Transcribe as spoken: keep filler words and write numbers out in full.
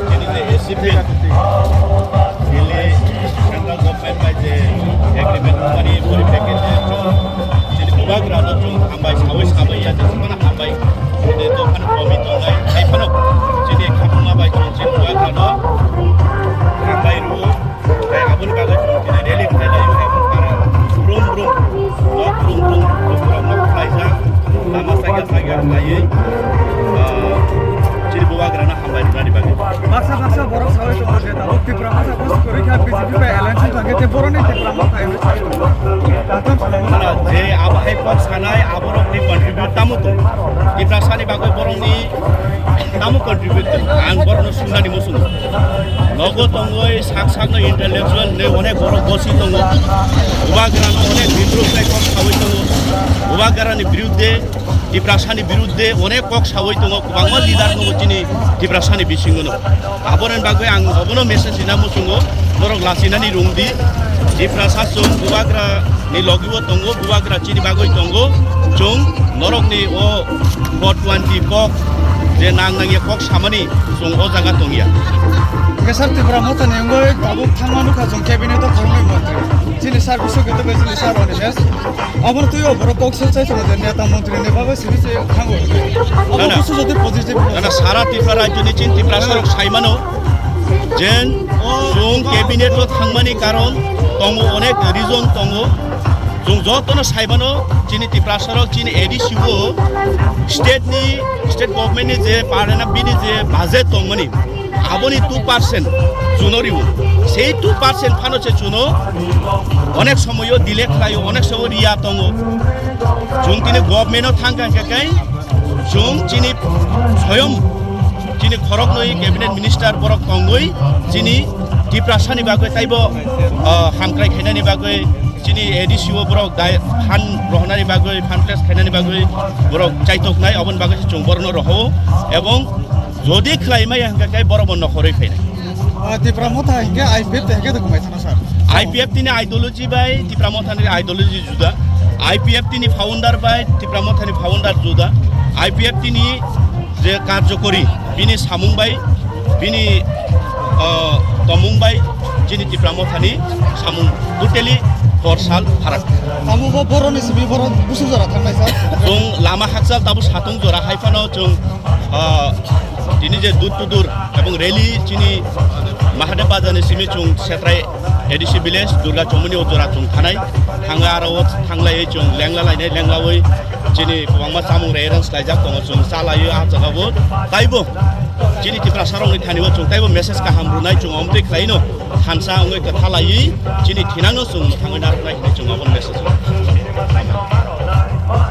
Chini je A C P, Delhi central government bai je agreement mani poripekkhe je chwng chini bubagrano chwng hambai sawi sabai ya je phano hambai je dophani komi tongnai hai phano chini khapuma bai chwng chini bubagrano hambai rwo. Tei aboni bagwi chwng chini rally khlai laio, abo para brum brum, nok brum brum, nok brum nok khlaijak, lama sakya sakya khlaiwi, ah, chini bubagrano hambai rwnani bagwi. Baksa baksa borok sawi tongo je tabuk Tipra Motha kos kwrwi kha B J P bai alliance wngkha khe tei boroni Tipra Motha hai wngwi sawi tongo. Ano je abo hai kok sanai aborokni contribute tamo tong? Tiprasani bagwi borokni tamo contribute tong? Ang borokno sungnani muchungo. Nogo tongwi sak sakno intellectual hinwi onek borok bosi tongo. Bubagrano onek bidrop khlai kok sawi tongo. Bubagrani birudde, Tiprasani birudde onek kok sawi tongo. Kwbangma leader tongo chini Tiprasani bisingono. Aboni bagwi ang obono message rina muchungo, norok lachinani rwngdi. Tiprasa chwng Bubagra ni logi o tongo, Bubagra chini bagwi tongo. Chwng norokni o four twenty kok je nang nangya kok samani chwng o jaga tongya. Kesar Tipra Motha ni wngwi tabuk thangma nukha chwng cabinet o khoroknwi montri. Chini sir Biswajit bai chini sir Animesh. Obono twi o borok kok swk chai tongo je neta montri ni bagwi simi se thango. Obo Na, na. Busu jodi positive no. Na, na, sara Tipra rajyo ni chini Tiprasa rok saimano. Jen, chwng cabinet o thangmani karon tongo, onek reason tongo. Chwng jotono saimano, chini Tiprasarok, chini A D C o state ni, state government ni je parliament bini je budget tongmani, aboni two percent chuno riwo. Sei two percent phano se chuno onek somoyo delay khlaio, onek somoyo riya tongo. Chwng tini government o thangkha hwnkhe kai, chwng chini soyom chini khoroknwi cabinet minister borok tongwi chini Tiprasani bagwi taibo, ah, hamkrai khainani bagwi chini A D C o borok dai phan rohornani bagwi, phan place khainani bagwi borok chaitoknai, oboni bagwi se chwng borokno rohoro. Ebong jodi khlai maya hwnkhe kai borok bo nokhorwi phainai. Ah, Tipra Motha hinkhe I P F te hinkhe dokumai thana sir. I P F tini ideology bai Tipra Motha ni ideology juda. I P F tini founder bai Tipra Motha ni founder juda. I P F tini je karjokori bini samung bai, bini, ah, tomung bai chini Tipra Motha ni samung totally Hor sal pharak. Amo bo boroni simi borok busu jora thangnai sa. Chwng lama hakchal tabuk satung jora hai phano chwng, ah, tini je door to door ebong rally chini Mahadev Bazar ni simi chwng Setrai A D C village Durga Chomoni o jora chwng thanai. Thangwi aro o thanglaiwi chwng lengla lainai, lenglawi chini kwbangma chamung rei rang slaijak tongo, chwng chalaiwi ah jaga o taibo chini Tiprasa rokni thani o chwng taibo message kaham rwnai chwng omtwi khlaino. Thansa wngwi kwtha laiwi chini thinangno chwng mwthangwi narwknai hinwi chwng abo message rw.